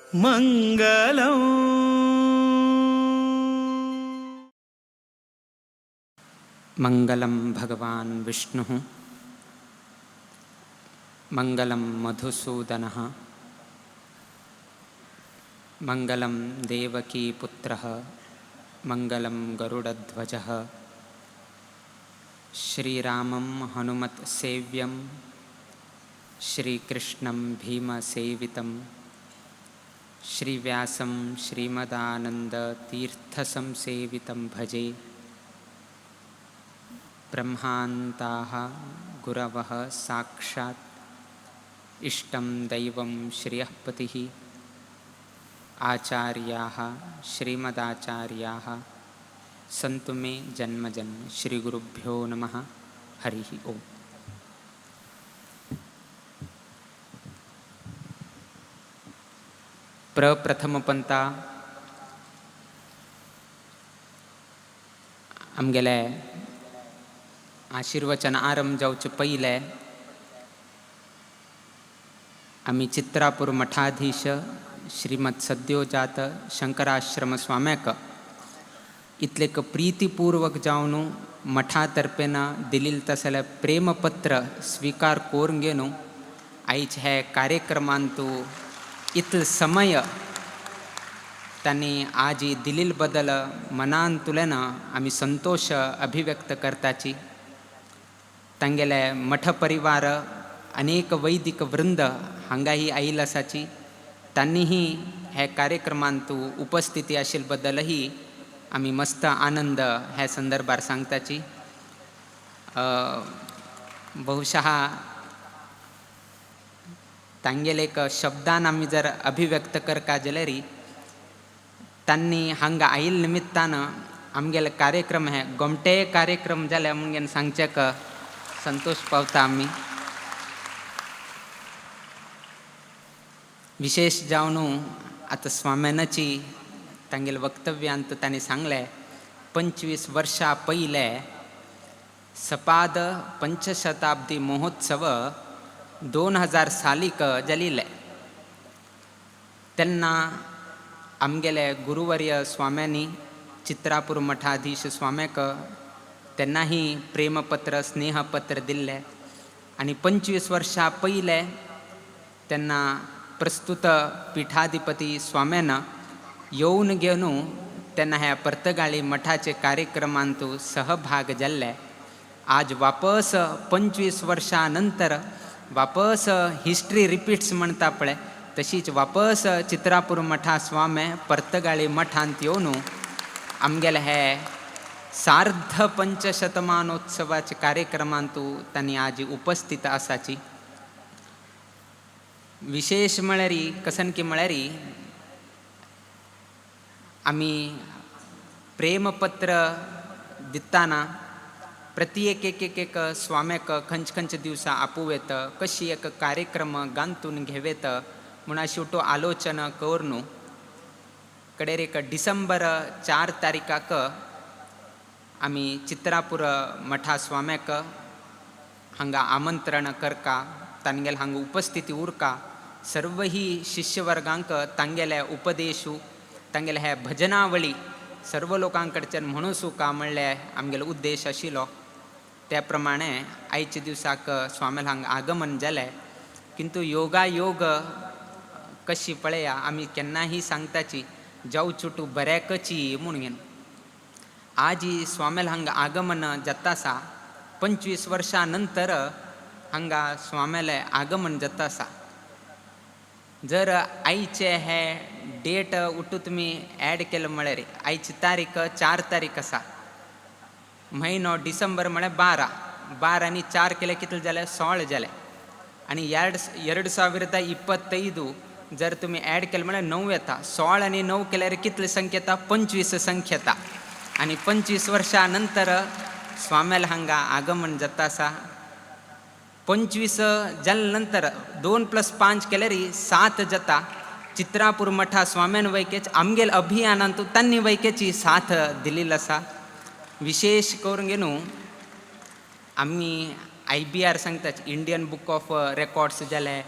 मङ्गलम्। मंगलं भगवान् विष्णुः, मंगलं मधुसूदनः, मंगलं देवकीपुत्रः, मंगलं गरुडध्वजः। श्रीरामं हनुमत्सेव्यं, श्रीकृष्णं भीमसेवितं, श्रीव्यासं श्रीमदानन्दतीर्थसंसेवितं भजे। ब्रह्मान्ताः गुरवः साक्षात्, इष्टं दैवं श्रियःपतिः, आचार्याः श्रीमदाचार्याः सन्तु मे जन्म जन्म। श्रीगुरुभ्यो नमः। हरिः ओम्। प्रप्रथमपंता आमगेले आशीर्वचन आरंभ जावचे पयले आमी चित्रापूर मठाधीश श्रीमद सद्योजात शंकराश्रम स्वाम्याक इतलेक प्रीतिपूर्वक जावन मठा तर्फेन दिलील तसले प्रेमपत्र स्वीकार करून घेवन आयज हे कार्यक्रमांतू इतलो समय तांणी आजी दिलील बदल मनांतुल्यान आमी संतोश अभिव्यक्त करताची। तांगेले मठ परिवार अनेक वैदिक वृंद हांगाही आयिल्ल आसाची, तांणीही हे कार्यक्रमांतू उपस्थिती आशिल्ले बद्दलही आमी मस्त आनंद ह्या संदर्भार सांगताची। बहुशः तांगेले एक शब्दान आमी जर अभिव्यक्त करका जाल्यार तांणी हांगा आयिल्ले निमित्तान आमगेले कार्यक्रम हे गोमटे कार्यक्रम जाले म्हणून सांगचेक संतोष पावता आमी। विशेष जावन आतां स्वाम्यानाची तांगेले वक्तव्यांत तांणी सांगलें, 25 वर्सां पयले सपाद पंचशताब्दी महोत्सव 2000 सालीक जालिल्ले। तेन्ना आमगेले गुरुवर्य स्वाम्यांनी चित्रापूर मठाधीश स्वाम्याक तेन्नाही प्रेमपत्र स्नेहपत्र दिल्लें आनी 25 वर्सां पयले तेन्ना प्रस्तुत पिठाधिपती स्वाम्यान येवन घेवन तेन्ना ह्या पर्तगाळी मठाचे कार्यक्रमांतू सहभाग जाल्ले। आज वापस 25 वर्सां नंतर वापस हिस्ट्री रिपीट्स म्हणटा पळय तशीच वापस चित्रापूर मठा स्वामे पर्तगाळी मठांत येवन आमगेले हे सार्ध पंचशतमानोत्सवाचे कार्यक्रमांतू तांणी आज उपस्थित आसाची। विशेष म्हळ्यार कसन की म्हळ्यार आमी प्रेमपत्र दिताना प्रति एक एक एक एक स्वाम्याक खंच खंच दिवसा आपोवं येता, कशी एक कार्यक्रम गांतून घेवेत म्हूण अशी आलोचना करून कडेर एक डिसेंबर 4 तारीखाक आमी चित्रापूर मठा स्वाम्याक हांगा आमंत्रण करका, तांगेले हांगा उपस्थिती उरका, सर्वही शिष्यवर्गांक तांगेले उपदेशू तांगेले हे भजनावळी सर्व लोकांकडच्यान म्हणू सुका म्हणले आमगेलो उद्देश आशिल्लो। त्या प्रमाणे आयच्या दिवसाक स्वाम्याल हांगा आगमन जालें। किंतु योगायोग कशी पळया आमी केन्नाही सांगताची जाऊ चुटू बऱ्याकची म्हूण घेवन आजी स्वाम्याल हांगा आगमन जाता आसा। 25 वर्सां नंतर हांगा स्वाम्याले आगमन जाता आसा। जर आयचे हे डेट उठू तुमी एड केलं म्हळ्यार आयची तारीख 4 तारीख आसा, म्हयनो डिसेंबर म्हळ्यार 12, 12 आनी 4 केले कितले जाले 16 जाले आनी 2025 जर तुमी एड केले म्हळ्यार 9 येता। 16 आनी 9 केल्यार कितले संख्या येता 25 संख्या येता आनी 25 वर्सां नंतर स्वाम्याल हांगा आगमन जाता आसा। 25 जाले नंतर 2 प्लस 5 केल्यार 7 जाता। चित्रापूर मठा स्वाम्यान वैकेच आमगेल अभियानांतू तांणी वैकेची साथ दिलेली आसा। विशेष करून घेवन आमी I B are सांगतात, इंडियन बुक ऑफ रेकॉर्ड्स जाले,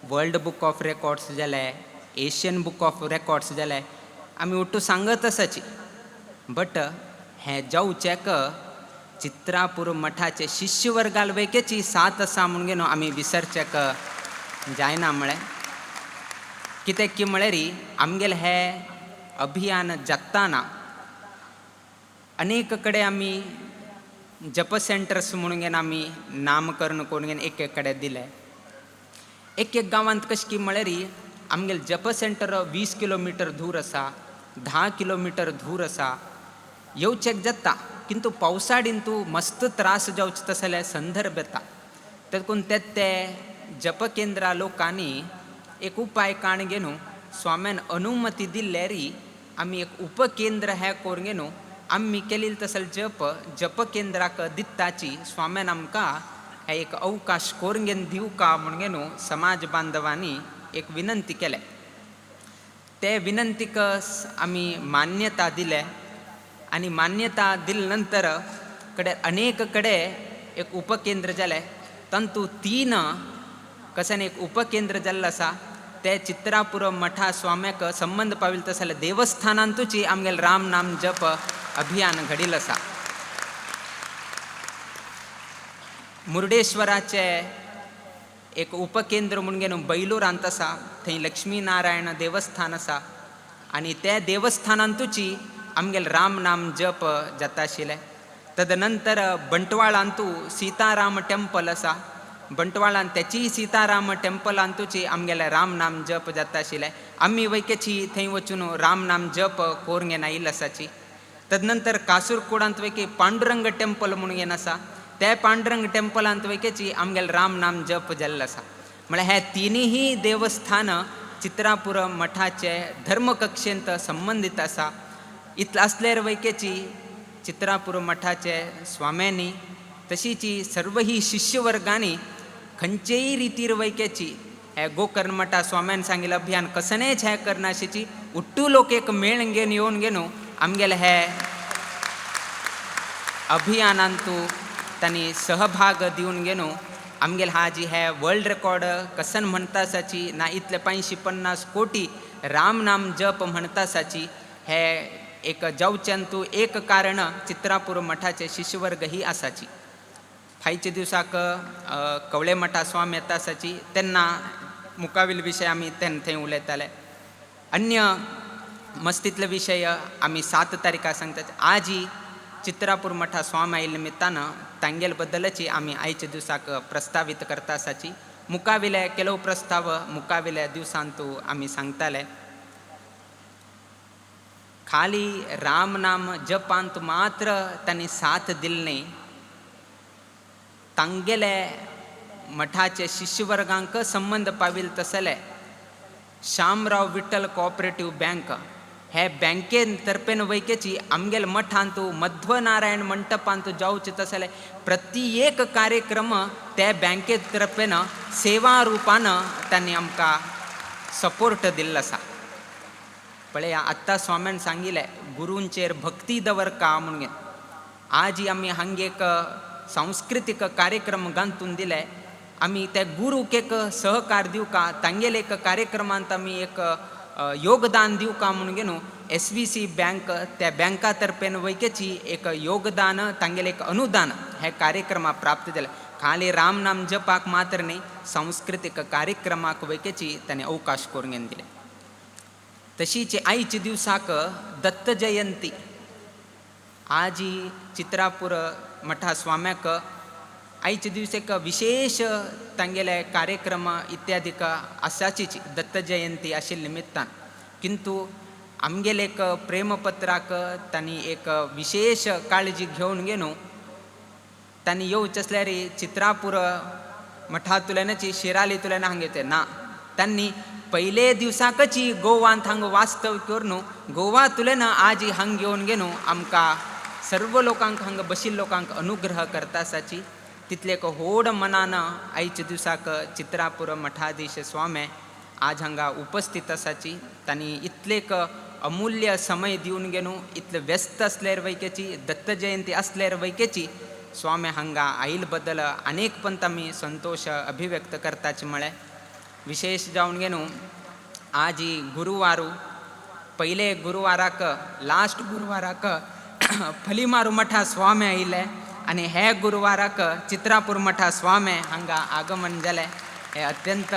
वर्ल्ड बुक ऑफ रेकॉर्ड्स जाले, एशियन बुक ऑफ रेकॉर्ड्स जालें, आमी उट्टू सांगत आसाची. बट हें जावचेक चित्रापूर मठाचे शिष्यवर्गाल वैकेची साथ आसा म्हणून न्हू आमी विसरचेक जायना म्हळें. कित्याक की म्हळ्यार आमगेलें हें अभियान जाताना अनेक कडेन आमी जप सेंटर्स म्हणून आमी नामकरण करून एक एक कडेन दिलें. एक एक गांवांत कशें की म्हळ्यार आमगेलें जप सेंटर 20 किलोमिटर दूर आसा, 10 किलोमिटर दूर आसा, येवचेक जाता, किंतु पावसाडीन तूं मस्त त्रास जावचो तसो जाल्यार संदर्भ येता. तेकून ते ते जप केंद्रा लोकांनी एक उपाय काण घेवन स्वाम्यान अनुमती दिल्ल्यार आमी एक उपकेंद्र हें करून घेवन आमी केलें तसले जप जप केंद्राक दित्ताची स्वाम्यान आमकां हे एक अवकाश करून घेवन दिवका म्हणून न्हू समाज बांधवांनी एक विनंती केले. ते विनंतीक आमी मान्यता दिले आनी मान्यता दिले नंतर कडे अनेक कडे एक उपकेंद्र जालें. तातूंत 3 कशान एक उपकेंद्र जाल्लें आसा ते चित्रापूर मठा स्वाम्याक संबंद पाविल्ले तशें जाल्यार देवस्थानांतूच आमगेलें राम नाम जप अभियान घडिल्लें आसा. मुर्डेश्वराचे एक उपकेंद्र म्हणून न्हू बैलूरांत आसा, थंय लक्ष्मीनारायण देवस्थान आसा आनी त्या देवस्थानांतूच आमगेलें राम नाम जप जाता आशिल्लें. तदनंतर बंटवाळांतू सीताराम टेम्पल आसा, बंटवाळांत तेचीय सीताराम टेम्पलांतूच आमगेलें राम नाम जप जाता आशिल्लें. आमी वैकेची थंय वचून राम नाम जप करून घेवन आयिल्ले आसाची. तदनंतर कासूरकोडांत वैके पांडुरंग टेम्पल म्हणून घेवन आसा, त्या पांडुरंग टेम्पलांत वैकेची आमगेलें राम नाम जप जाल्लें आसा. म्हळ्यार हे तिनूय देवस्थान चित्रापूर मठाचे धर्मकक्षेंत संबंदीत आसा. इतलें आसल्यार वैकेची चित्रापूर मठाचे स्वाम्यांनी तशीच सर्वही शिष्यवर्गांनी खंयचेय रितीर वैकेची हे गोकर्ण मठा स्वाम्यान सांगिल्लें अभियान कसनेच हें करनाशिची उट्टू लोक एक मेळ घेवन येवन घेवन आमगेलें हे अभियानांतू तांणी सहभाग दिवन घेवन आमगेलें हाजी हे वर्ल्ड रेकॉर्ड कसन म्हणटा आसाची ना इतले 550 कोटी राम नाम जप म्हणटा आसाची हे एक जावच्यांतू एक कारण चित्रापूर मठाचे शिष्यवर्ग ही आसाची. फायच्या दिवसाक कवळे मठा स्वामी येता आसाची तेन्ना मुखावेल विशय आमी तेन्ना थंय उलयताले. अन्य मस्तीतले विशय आमी 7 तारखा सांगतात. आजी चित्रापूर मठा स्वामी आयिल्ले निमित्तान तांगेले बद्दलची आमी आयच्या दिवसाक प्रस्तावीत करता आसाची. मुखावेले ಕೆಲವು प्रस्ताव मुखावेल्या दिवसांतू आमी सांगताले. खाली राम नाम जपांत मात्र तांणी साथ दिली न्ही, तांगेले मठाचे शिष्यवर्गांक संबंद पाविल्ले तसले शामराव विठ्ठल कोऑपरेटिव्ह बँक हे बँकेन तर्फेन वैकेची आमगेले मठांतू मध्वनारायण मंटपांतू जावचे तसले प्रति एक कार्यक्रम त्या बँके तर्फेन सेवा रुपान तांणी आमकां सपोर्ट दिल्लो आसा. पळया आत्तां स्वाम्यान सांगिल्लें गुरूंचेर भक्ती दवरका म्हणून. आजी आमी हांगे एक सांस्कृतीक कार्यक्रम गांतून दिले, आमी त्या गुरूक एक सहकार दिवका, तांगेले एक कार्यक्रमांत आमी एक योगदान दिवका म्हणून न्हू SVC bank त्या बँका तर्फेन वैकेची एक योगदान तांगेले एक अनुदान हे कार्यक्रमाक प्राप्त जालें. खाली राम नाम जपाक मात्र न्ही, सांस्कृतीक कार्यक्रमाक वैकेची ताणें अवकाश करून घेवन दिले. तशीच आयच्या दिवसाक दत्त जयंती आजी चित्रापूर मठा स्वाम्याक आयच्या दिवस एक विशेष तांगेले कार्यक्रम इत्यादी आसाचीच दत्त जयंती आशिल्ले निमित्तान, किंतु आमगेले एक प्रेमपत्राक तांणी एक विशेष काळजी घेवन घेवन तांणी येवचें आसल्यार चित्रापूर मठांतल्यानच शिरालींतल्यान हांगा येता ना, तांणी पयले दिवसाकच गोवांत हांगा वास्तव करून गोवांतल्यान आज हांगा येवन घेवन आमकां सर्व लोकांक हांगा बशिल्ल्या लोकांक अनुग्रह करता आसाची. तितले एक व्हड मनान आयच्या दिवसाक चित्रापूर मठाधीश स्वामी आज हांगा उपस्थित आसाची. तांणी इतले एक अमूल्य समय दिवन घेवन इतले व्यस्त आसल्यार वैकेची दत्त जयंती आसल्यार वैकेची स्वामी हांगा आयिल्ले बद्दल अनेक पंत आमी संतोश अभिव्यक्त करताचे म्हळें. विशेष जावन घेवन आजी गुरुवारू पयले गुरुवाराक लास्ट गुरुवाराक फलिमारू मठा स्वामी आयिल्ले आनी हे गुरुवाराक चित्रापूर मठा स्वामी हांगा आगमन जालें. हे अत्यंत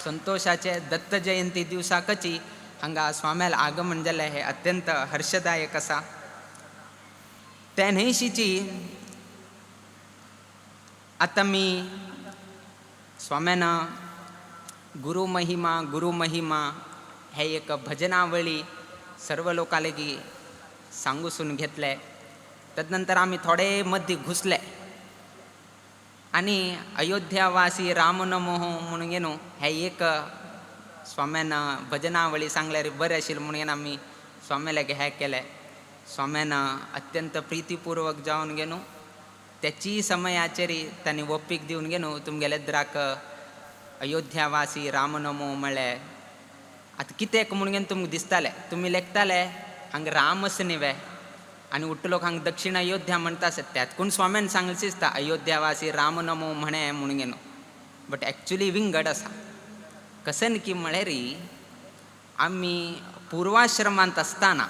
संतोषाचे दत्त जयंती दिवसाकची हांगा स्वाम्याल आगमन जालें हे अत्यंत हर्षदायक आसा. त्या न्हयशीची आतां मी स्वाम्यान गुरु महिमा गुरु महिमा हे एक भजनावळी सर्व लोकां लागीं सांगूसून घेतले. तदनंतर आमी थोडे मदीं घुसले आनी अयोध्यावासी राम नमो म्हणून न्हू हे एक स्वाम्यान भजनावळी सांगल्यार बरें आशिल्लें म्हणून आमी स्वाम्या लागीं हें केलें. स्वाम्यान अत्यंत प्रितीपूर्वक जावन न्हू त्याची समयाचेर तांणी वपीक दिवन न्हू तुमगेले द्राक अयोध्यावासी राम नमो म्हळ्ळें. आतां कितें म्हणून तुमकां दिसतालें, तुमी लेखताले हांगा रामच न्ही आनी उठ्ठो लोक हांगा दक्षिण अयोध्या म्हणटा आसत, त्यातकून स्वाम्यान सांगलें दिसता अयोध्यावासी राम नमो म्हणे म्हणून न्हू, बट एक्चुली विंगड आसा. कसन की म्हळ्यार आमी पुर्वाश्रमांत आसतना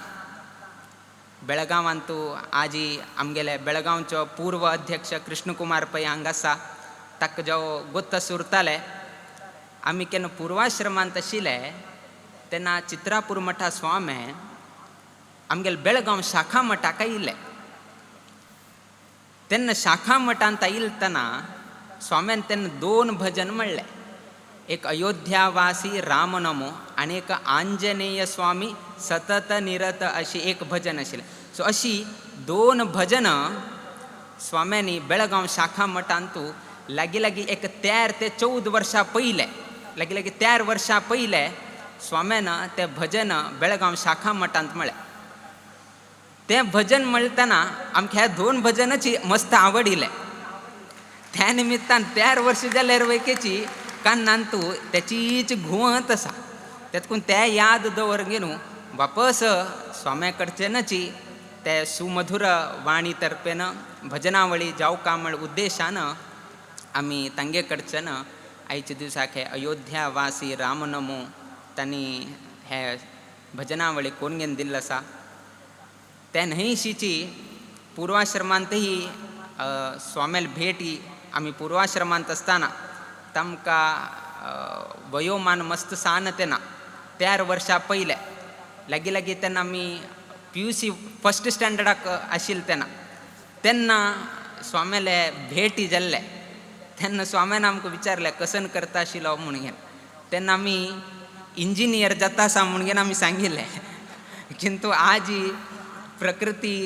बेळगांवांतू आजी आमगेले बेळगांवचो पूर्व अध्यक्ष कृष्णकुमार पै हांगा आसा, ताका जो गोत्त सुरताले. आमी केन्ना पुर्वाश्रमांत आशिल्ले तेन्ना चित्रापूर मठा स्वामी आमगेले बेळगांव शाखा मठाक आयिल्ले. तेन्ना शाखा मठांत आयिल्तना स्वाम्यान तेन्ना दोन भजन म्हणलें, एक अयोध्यावासी राम नमो आनी एक आंजनेय स्वामी सतत निरत अशी एक भजन आशिल्लें. सो अशी दोन भजन स्वाम्यांनी बेळगांव शाखा मठांतू लागीं लागीं एक 13 ते 14 वर्सां पयलें, लागीं लागीं 13 वर्सां पयलें स्वाम्यान तें भजन बेळगांव शाखा मठांत म्हळें. तें भजन म्हणटना आमकां ह्या दोन भजनाची मस्त आवडिल्लें. त्या निमित्तान 13 वर्सां जाल्यार वयकेची कान्नान तूं तेचीच घुंवत आसा, तेतकून तें याद दवर न्हू वापस स्वाम्या कडच्यानची ते सुमधुर वाणी तर्फेन भजनावळी जावका म्हळ उद्देशान आमी तांगे कडच्यान आयच्या दिवसाक हे अयोध्यावासी राम नमो तांणी हे भजनावळी कोण घेवन दिल्लो आसा. त्या न्हयशीची पुर्वाश्रमांतही स्वाम्याल भेटी आमी पुर्वाश्रमांत आसतना तांकां वयोमान मस्त सान तेन्ना 13 वर्सां पयलें लागीं लागीं तेन्ना आमी PUC first स्टँडर्डाक आशिल्ले तेन्ना तेन्ना स्वाम्याले भेटी जाल्ले. तेन्ना स्वाम्यान आमकां विचारलें कसन करता आशिल्लो म्हणून, तेन्ना आमी इंजिनियर जाता आसा म्हणून आमी सांगिल्लें. किंतु आजी प्रकृती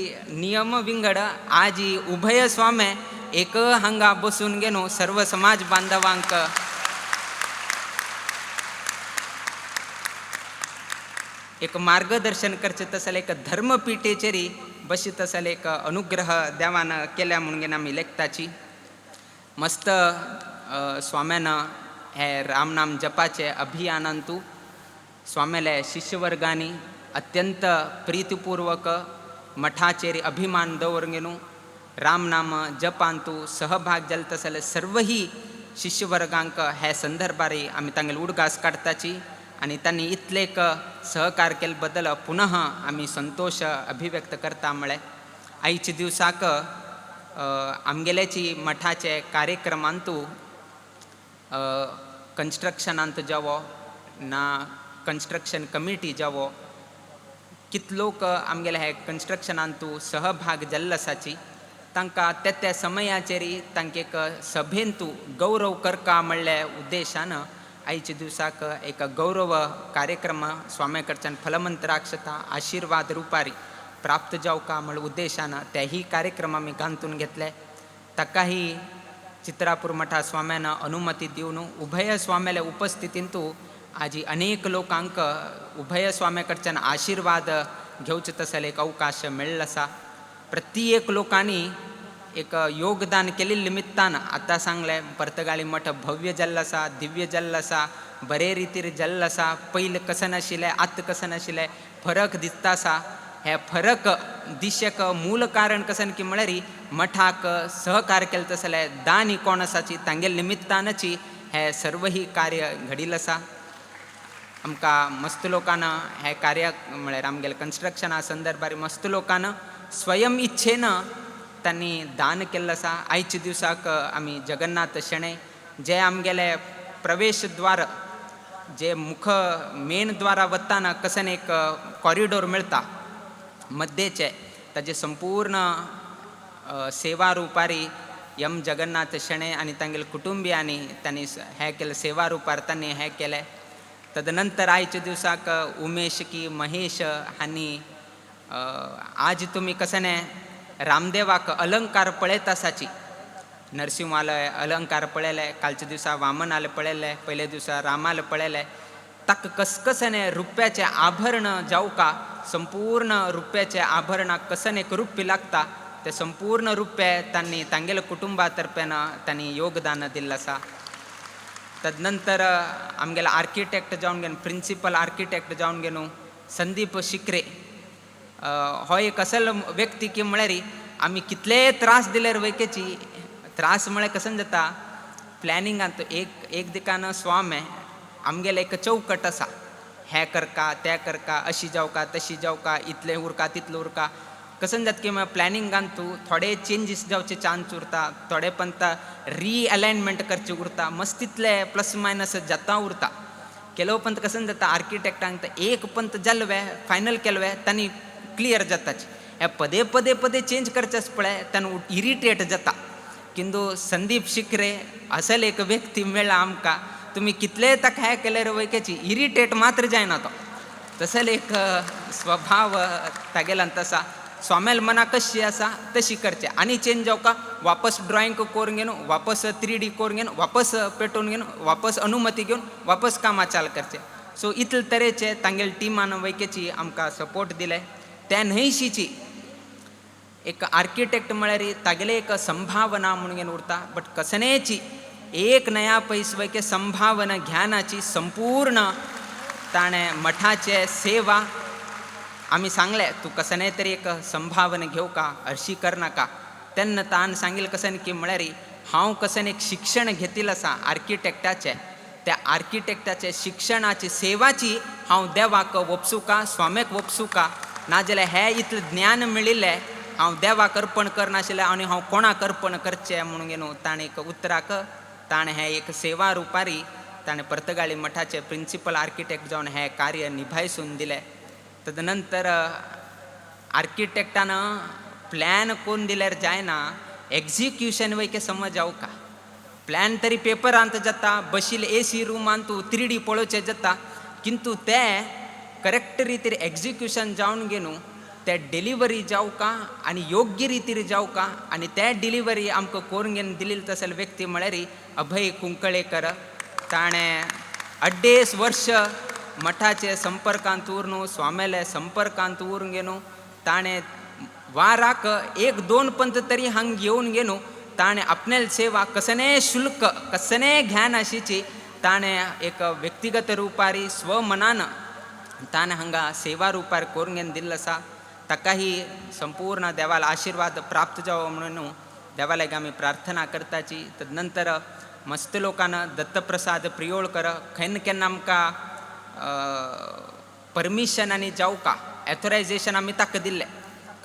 नियम विंगड, आजी उभय स्वामे एक हांगा बसून घेवन सर्व समाज बांधवांक एक मार्गदर्शन करचें तसलें एक धर्मपिठेचेर बशीत तसलें एक अनुग्रह देवान केल्या म्हणून आमी लेखताची. मस्त स्वाम्यान हे रामनाम जपाचे अभियानांतू स्वाम्याले शिष्यवर्गांनी अत्यंत प्रीतिपूर्वक मठाचेर अभिमान दवरून रामनाम जपांतू सहभाग जाले तसले सर्वही शिष्यवर्गांक हे संदर्भार आमी तांगेले उडगास काडटाची आनी तांणी इतलेक सहकार केले बद्दल पुनः आमी संतोश अभिव्यक्त करता म्हळें. आयच्या दिवसाक आमगेल्याची मठाचे कार्यक्रमांतू कन्स्ट्रक्शनांत जावो ना कन्स्ट्रक्शन कमिटी जावो कितलोक आमगेले हे कन्स्ट्रक्शनांतू सहभाग जाल्लो आसाची तांकां त्या त्या समयाचेर तांकां एक सभेंतू गौरव करका म्हणल्या उद्देशान आयच्या दिवसाक एक गौरव कार्यक्रम स्वाम्या कडच्यान फलमंत्राक्षता आशिर्वाद रुपारी प्राप्त जावका म्हळ्या उद्देशान त्याही कार्यक्रम आमी गांथून घेतले. ताकाही चित्रापूर मठा स्वाम्यान अनुमती दिवन उभय स्वाम्याल्या उपस्थितींतू आजी अनेक लोकांक उभय स्वाम्या कडच्यान आशिर्वाद घेवचे तसले एक अवकाश मेळ्ळो आसा. प्रत्येक लोकांनी एक योगदान केल्ले निमित्तान आतां सांगलें पर्तगाळी मठ भव्य जाल्लो आसा, दिव्य जाल्लो आसा, बरे रितीर जाल्लो आसा. पयलीं कशें नाशिल्लें आतां कशें नाशिल्लें फरक दिसता आसा. हे फरक दिशेक मूल कारण कशें की म्हळ्यार मठाक सहकार केलें तसले दानी कोण आसाची तांगेले निमित्तानची हे सर्वही कार्य घडिल्लें आसा. आमकां मस्त लोकांना हें कार्य म्हळ्यार आमगेलें कन्स्ट्रक्शना संदर्भार मस्त लोकांना स्वयं इच्छेन तांणी दान केल्लें आसा. आयच्या दिवसाक आमी जगन्नाथ शणै जे आमगेले प्रवेश द्वार जे मुख मेन द्वारा वताना कसन एक कॉरिडोर मेळटा मध्येचे ताजे संपूर्ण सेवा रुपारी यम जगन्नाथ शणै आनी तांगेले कुटुंबियांनी तांणी हें केलें, सेवा रुपार तांणी हें केलें. तदनंतर आयच्या दिवसाक उमेश की महेश हांणी आज तुमी कसने रामदेवाक अलंकार पळयत आसाची, नरसिंहालय अलंकार पळयले, कालच्या दिवसा वामनाले पळयले, पयल्या दिवसा रामाले पळयले, ताका कसकसने रुप्याचें आभरण जावका संपूर्ण रुप्याचें आभरणाक कसन एक रुप्य लागता ते संपूर्ण रुप्ये तांणी तांगेल्या कुटुंबा तर्फेन तांणी योगदान दिल्लें आसा. तदनंतर आमगेले आर्किटेक्ट जावन घेवन प्रिंसिपल आर्किटेक्ट जावन घेवन संदीप शिकरे हो एक असल व्यक्ती की म्हळ्यार आमी कितलेय त्रास दिल्यार वयकेची त्रास म्हळ्यार कसन जाता प्लॅनिंगांत एक एक दिकान स्वाम आमगेलें एक चौकट आसा, हें करका तें करका, अशी जावका तशी जावका, इतलें उरका तितलें उरका, कसन जाता की मागीर प्लॅनिंगान तूं थोडे चेंजीस जावचे चान्स उरता, थोडे पंत रिअलायनमेंट करचें उरता, मस्त तितले प्लस मायनस जाता उरता. केलो पंत कसन जाता आर्किटेक्टांक एक पंत जाल्ले फायनल केल्ले तांणी क्लियर जाताच, हे पदे पदे पदे चेंज करचे आसा पळय तांकां इरिटेट जाता. किंतु संदीप शिकरे असल एक व्यक्ती मेळ्ळा आमकां, तुमी कितलेय ताका हें केल्यार वयकेची इरिटेट मात्र जायना तो, तसले एक स्वभाव तागेल्यान तसा. स्वाम्याल मना कशी आसा तशी करचे आनी चेंज जावका वापस ड्रॉइंग करून घेवन वापस 3D करून घेवन वापस पेटोवन घेवन वापस अनुमती घेवन वापस कामां चालू करचे. सो इतले तरेचे तांगेले टिमान वयकेची आमकां सपोर्ट दिले. त्या न्हयशीची एक आर्किटेक्ट म्हळ्यार तागेले एक संभावना म्हणून घेवन उरता, बट कसनेची एक नया पयस वयके संभावना ज्ञानाची संपूर्ण ताणें मठाचे सेवा आमी सांगलें तूं कसने तरी एक संभावना घेवका हरशी करनाका. तेन्ना तान सांगिल्लें कसन की म्हळ्यार हांव कसन एक शिक्षण घेतिल्लें आसा आर्किटेक्टाचें, त्या आर्किटेक्टाचे शिक्षणाची सेवाची हांव देवाक वपसुका स्वाम्याक वपसुका, नाजाल्यार हें इतलें ज्ञान मेळिल्लें हांव देवाक अर्पण करनाशिल्लें आनी हांव कोणाक अर्पण करचें म्हणून घेवन ताणें एक उतराक ताणें हें एक सेवा रुपारी ताणें पर्तगाळी मठाचे प्रिंसिपल आर्किटेक्ट जावन हें कार्य निभायसून दिलें. तदनंतर आर्किटेक्टान प्लॅन करून दिल्यार जायना, एक्जिक्युशन वयके समज जावका. प्लॅन तरी पेपरांत जाता, बशिल्ले एसी रुमांत 3D पळोवचें जाता, किंतु ते करेक्ट रितीर एक्जिक्युशन जावन घेवन ते डिलिव्हरी जावका आनी योग्य रितीर जावका आनी ते डिलिव्हरी आमकां करून घेवन दिली तसले व्यक्ती म्हळ्यार अभय कुंकळेकर. ताणें 2.5 वर्ष मठाचे संपर्कांत उरून स्वाम्याले संपर्कांत उरून घेवन ताणें वाराक 1-2 पंत तरी हांग येवन घेवन ताणें आपणाली सेवा कसने शुल्क कसने ज्ञान आशिची ताणें एक व्यक्तिगत रुपारी स्वमनान ताणें हांगा सेवा रुपार करून घेवन दिल्लो आसा. ताकाही संपूर्ण देवाला आशिर्वाद प्राप्त जावो म्हणून देवालाग आमी प्रार्थना करताची. तदनंतर मस्त लोकांना दत्तप्रसाद प्रियोळकर खंय केन्ना आमकां परमिशन आनी जावका ऑथोरायझेशन आमी ताका दिल्लें,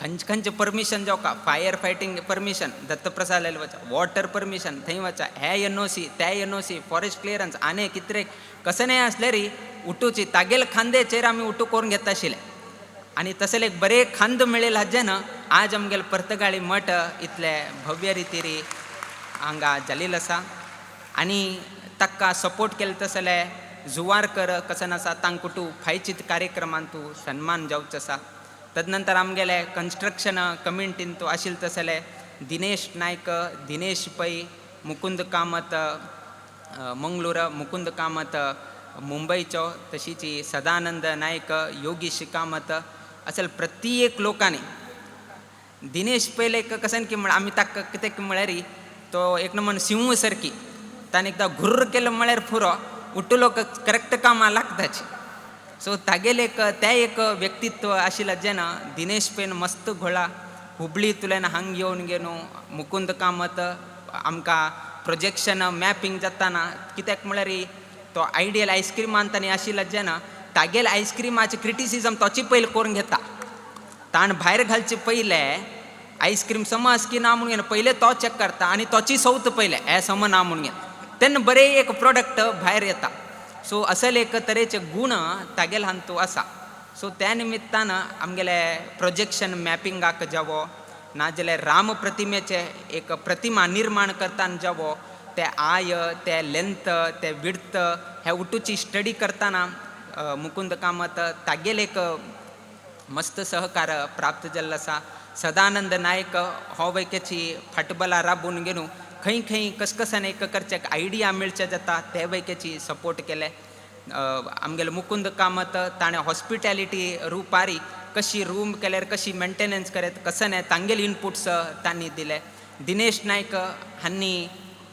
खंयचे खंयचे परमिशन जावका, फायर फायटींग परमिशन दत्तप्रसाद वचा, वॉटर परमिशन थंय वचा, हे एनओसी ते एनओसी, फॉरेस्ट क्लियरन्स आनी कितरे कसनेय आसल्यार उठूची तागेले खांदेचेर आमी उठू करून घेता आशिल्ले आनी तसले एक बरे खांद मेळिल्ले हाजेन आज आमगेले पर्तगाळी मठ इतले भव्य रितीरी हांगा जालेलो आसा. आनी ताका सपोर्ट केले तसले जुवारकर कसन आसा तांकां तूं फायचीत कार्यक्रमांत तूं सन्मान जावचो आसा. तदनंतर आमगेले कन्स्ट्रक्शन कमिटीन तूं आशिल्ले तसले दिनेश नायक, दिनेश पै, मुकुंद कामत मंगळूर, मुकुंद कामत मुंबयचो, तशीच सदानंद नायक, योगीश कामत असल प्रत्येक लोकांनी. दिनेश पयले एक कसन की म्हळ्यार आमी ताका कितें म्हळ्यार तो एक नमन सिंह सारकी ताणें एकदां घुर्र केलो म्हळ्यार पुरो उठलो करेक्ट कामां लागताची. सो तागेलें एक तें एक व्यक्तित्व आशिल्लें जेन्ना दिनेश पैन मस्त घोळा हुबळींतल्यान हांग येवन घेवन मुकुंद कामत आमकां प्रोजेक्शन मॅपिंग जाताना कित्याक म्हळ्यार तो आयडियल आयस्क्रीमान तांणी आशिल्लो जेन्ना तागेले आयस्क्रिमाचे क्रिटिसिजम तोची पयलीं करून घेता. ताण भायर घालचे पयले आयस्क्रीम सम आसा की ना म्हणून घेना, पयले तो चॅक करता आनी तोची सौत पयले हे सम ना म्हणून घेना, तेन्ना बरें एक प्रोडक्ट भायर येता. सो असल एक तरेचे गूण तागेले हातूंत आसा. सो त्या निमित्तान आमगेले प्रोजेक्शन मॅपिंगाक जावो नाजाल्यार राम प्रतिमेचे एक प्रतिमा निर्माण करतना जावो ते I ते लेंथ ते विड्थ हे उटूची स्टडी करतना मुकुंद कामत तागेले एक मस्त सहकार प्राप्त जाल्लो आसा. सदानंद नायक हो वैकेची फाटबला राबून घेवन खंय खंय कसकसान एक करचें आयडिया मेळचे जाता ते वैकेची सपोर्ट केले. आमगेले मुकुंद कामत ताणें हॉस्पिटॅलिटी रुपारी कशी रूम केल्यार कशी मेंटेनन्स करत कसं तांगेले इनपुट्स तांणी दिले. दिनेश नायक हांणी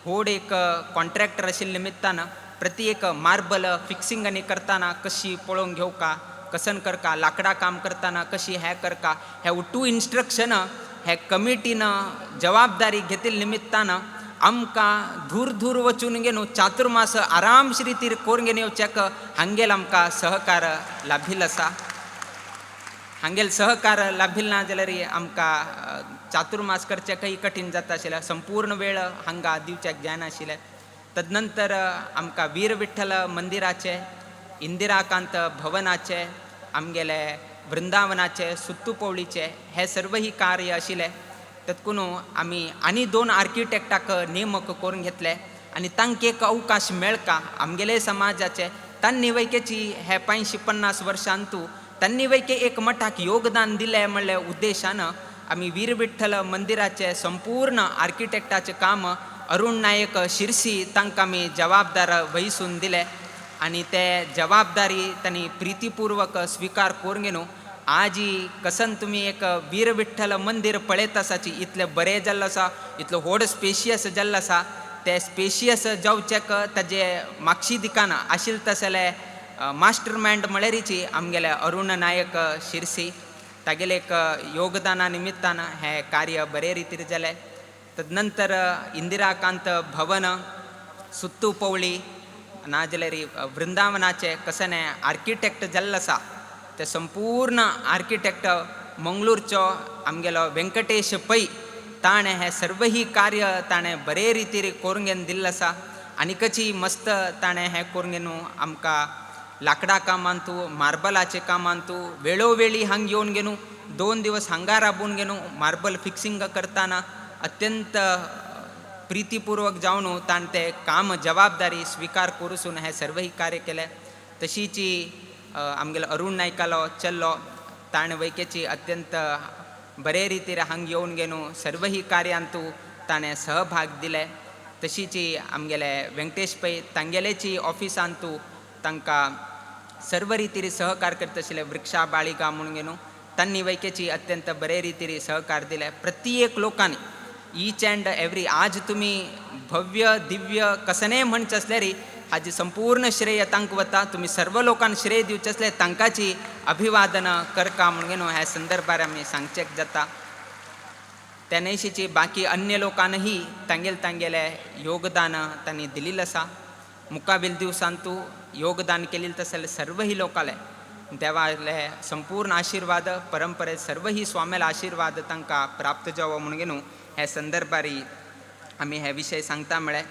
व्हड एक कॉन्ट्रॅक्टर आशिल्ल्या निमित्तान प्रति एक मार्बल फिक्सिंग आनी करतना कशी पळोवन घेवका कसन करका, लांकडा काम करतना कशी हें करका, हे टू इन्स्ट्रक्शन हे कमिटीन जबाबदारी घेतिल्ल्या निमित्तान आमकां धूर धूर वचून घेवन चातुर्मास आरामशी रितीर करून घेवन येवच्याक हांगेल आमकां सहकार लाभिल्लो आसा. हांगेल सहकार लाभिल्लो ना जाल्यार आमकां चातुर्मास करच्याकय कठीण जाता आशिल्लें, संपूर्ण वेळ हांगा दिवच्याक जायनाशिल्लें. तदनंतर आमकां वीर विठ्ठल मंदिराचे, इंदिराकांत भवनाचे, आमगेले वृंदावनाचे, सुत्तुपवळीचे हे सर्वही कार्य आशिल्लें. तत्कुनू आमी आनी 2 आर्किटेक्टाक नेमक करून घेतले आनी तांकां एक अवकाश मेळका आमगेले समाजाचे. तांणी वैकेची हे 550 वर्षांतू तांणी वैके एक मठाक योगदान दिलें म्हणल्या उद्देशान आमी वीर विठ्ठल मंदिराचे संपूर्ण आर्किटेक्टाचें काम अरुण नायक शिरसी तांकां आमी जबाबदार वहिसून दिले आनी ते जबाबदारी तांणी प्रितीपूर्वक स्विकार करून घेवन आजी कसन तुमी एक वीर विठ्ठल मंदीर पळयत आसाची इतलें बरें जाल्लें आसा, इतलो व्हड स्पेशियस जाल्लें आसा. ते स्पेशियस जावचेक ताजे मागशी दिकान आशिल्लें तसले मास्टर मायंड म्हळ्यारीची आमगेले अरुण नायक शिरसी तागेले एक योगदाना निमित्तान हें कार्य बरे रितीर जालें. तदनंतर इंदिराकांत भवन, सुत्तुपवळी नाजाल्यार वृंदावनाचे कसने आर्किटेक्ट जाल्लो आसा ते संपूर्ण आर्किटेक्ट मंगळूरचो आमगेलो वेंकटेश पै ताणें हें सर्वही कार्य ताणें बरे रितीर करून घेवन दिल्लें आसा. आनीकची मस्त ताणें हें करून घेवन आमकां लांकडा कामांतू, मार्बलाचे कामांतू वेळोवेळी हांग येवन घेवन 2 दिवस हांगा राबून घेवन मार्बल फिक्सिंग करतना अत्यंत प्रितीपूर्वक जावन ताणें तें काम जबाबदारी स्विकार करूसून हें सर्वही कार्य केलें. तशीची आमगेलो अरुण नायकालो चल्लो ताणें वैकेची अत्यंत बरे रितीर हांग येवन घेवन सर्वही कार्यांतू ताणें सहभाग दिले. तशीची आमगेले वेंकटेश पै तांगेलेची ऑफिसांतू तांकां सर्व रितीर सहकार करता आशिल्ले वृक्षा बाळिका म्हणून घेवन तांणी वैकेची अत्यंत बरे रितीर सहकार दिले. प्रत्येक लोकांनी ईच अँड एवरी आज तुमी भव्य दिव्य कसनेय म्हणचें आसल्यार हाजी संपूर्ण श्रेय तांकां वता. तुमी सर्व लोकांक श्रेय दिवचें आसल्यार तांकांची अभिवादन करका म्हणून घेवन ह्या संदर्भार आमी सांगचें जाता. त्या न्हयशीची बाकी अन्य लोकांनीय तांगेले तांगेले योगदान तांणी दिलेलें आसा. मुखावेल दिवसांतू योगदान केलें तसलें सर्वही लोकांले देवाले संपूर्ण आशिर्वाद परंपरे सर्वही स्वाम्याले आशिर्वाद तांकां प्राप्त जावो म्हणून घेवन ह्या संदर्भारी आमी हे विशय सांगता म्हळ्यार.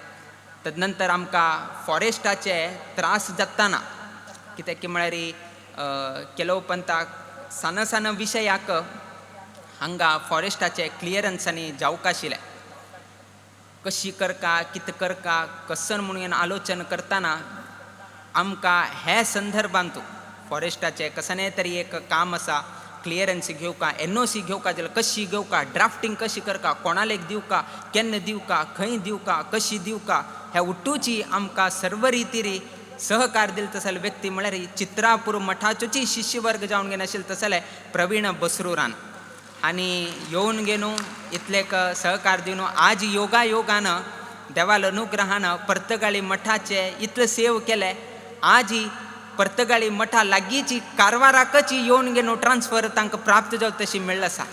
तदनंतर आमकां फॉरेस्टाचे त्रास जाताना कित्याक की म्हळ्यार केलो पंथाक सान सान विशयाक हांगा फॉरेस्टाचे क्लियरन्सांनी जावंक आशिल्लें. कशी करका कितें करका कसन म्हणून आलोचन करतना आमकां हे संदर्भांत फॉरेस्टाचें कसनें तरी एक काम आसा क्लियरन्स घेवका, एनओसी घेवका जाल्यार कशी घेवका, ड्राफ्टींग कशी करका, कोणालेक दिवका, केन्ना दिवका, खंय दिवका, कशी दिवका, ह्या उट्टूची आमकां सर्व रितीरी सहकार दिले तसले व्यक्ती म्हळ्यार चित्रापूर मठाचोची शिष्यवर्ग जावन घेवन आशिल्ले तसले प्रवीण बसरूरान आनी येवन घेवन इतलेक सहकार दिवन आज योगा योगान देवाल अनुग्रहान पर्तगाळी मठाचे इतले सेव केले. आजी पर्तगाळी मठा लागींची कारवाराकच येवन घेवन ट्रान्सफर तांकां प्राप्त जावं तशी मेळ्ळें आसा.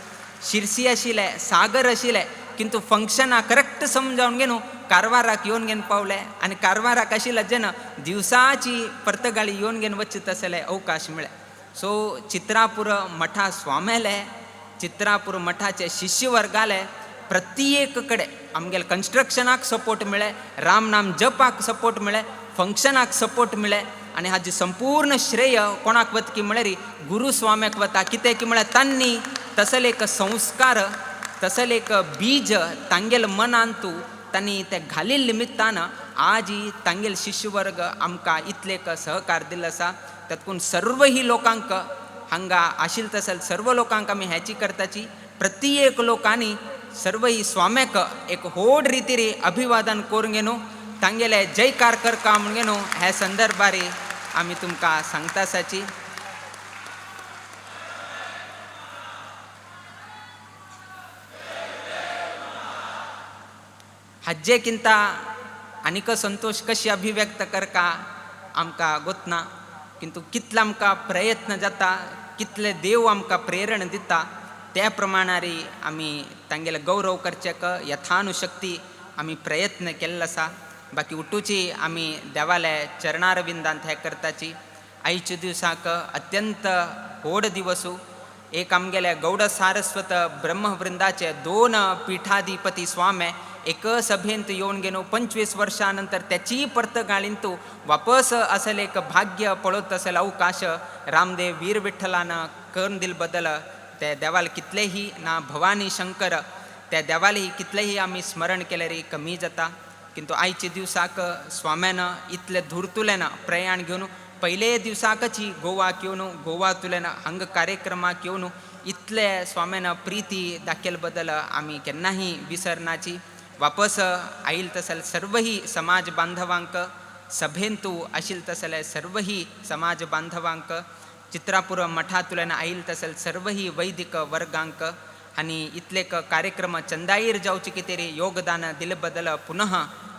शिरसी आशिल्ले, सागर आशिल्ले, किंतु फंक्शनां करेक्ट करेक्ट समजावन घेवन कारवाराक येवन घेवन पावले आनी कारवाराक आशिल्ले जेन्ना दिवसाची पर्तगाळी येवन घेवन वचत आसले अवकाश मेळ्ळे. सो चित्रापूर मठा स्वाम्याले, चित्रापूर मठाचे शिष्यवर्गाले प्रत्येक कडे आमगेले कन्स्ट्रक्शनाक सपोर्ट मेळ्ळे, राम नाम जपाक सपोर्ट मेळ्ळे, फंक्शनाक सपोर्ट मेळ्ळे आनी हाजी संपूर्ण श्रेय कोणाक वता की म्हळ्यार गुरू स्वाम्याक वता. कितें की म्हळ्यार तांणी तसले एक संस्कार, तसले एक बीज तांगेले मनांतू तांणी ते घालिल्ले निमित्तान आजी तांगेले शिष्यवर्ग आमकां इतले एक सहकार दिल्लो आसा. तातूंत सर्वही लोकांक हांगा आशिल्ले तसले सर्व लोकांक आमी हेची करताची प्रत्येक लोकांनी सर्वही स्वाम्याक एक व्हड रितीरी अभिवादन करून घेवन तांगेले जयकार करका म्हूण घेवन ह्या संदर्भार आमी तुमकां सांगता आसाची. हाजेकिंत आनीक संतोश कशी अभिव्यक्त करका आमकां गोतना, किंतु कितलो आमकां प्रयत्न जाता, कितले देव आमकां प्रेरणा दिता त्या प्रमाणारी आमी तांगेले गौरव करचेक यथानुशक्ती आमी प्रयत्न केल्लो आसा. बाकी उठूची आमी देवाले चरणारविंदांत हें करताची. आयच्या दिवसाक अत्यंत व्हड दिवसू एक आमगेले गौड सारस्वत ब्रह्मवृंदाचे 2 पीठाधिपती स्वामे एक सभेंत येवन घेवन 25 वर्षां नंतर त्याची पर्तगाळींतू वापस असेल एक भाग्य पळोवत असेल अवकाश रामदेव वीर विठ्ठलान करून दिल बदल त्या देवाल कितलेही ना भवानी शंकर त्या देवालही कितलेही आमी स्मरण केले रे कमी जाता. किंतु आयच्या दिवसाक स्वाम्यान इतले धुरतुल्यान प्रयाण घेवन पयले दिवसाकच गोवाक येवन गोवांतल्यान हांगा कार्यक्रमाक येवन इतले स्वाम्यान प्रिती दाखयल बदल आमी केन्नाही विसरनाची. वापस आयल तसले सर्वही समाज बांधवांक सभेंतू आशिल्ले तसले सर्वही समाज बांधवांक चित्रापूर मठांतल्यान आयल तसले सर्वही वैदिक वर्गांक आनी इतले कार्यक्रम चंदाईर जावचे कितें योगदान दिले बदल पुनः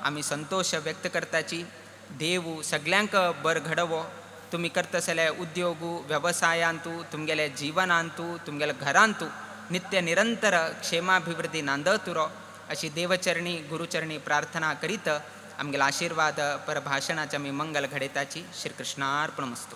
आमी संतोष व्यक्त करताची. देव सगल्यांक बर घडवो, तुमी करतसले उद्योगू वेवसायांतू, तुमगेले जीवनांतू, तुमगेले घरांतू नित्य निरंतर क्षेमाभिवृद्धी नांदतुरो अशी देवचरणी गुरुचरणी प्रार्थना करीत आमगेला आशीर्वाद परभाषणाचे आमी मंगल घडयताची. श्रीकृष्णार्पणमस्तु.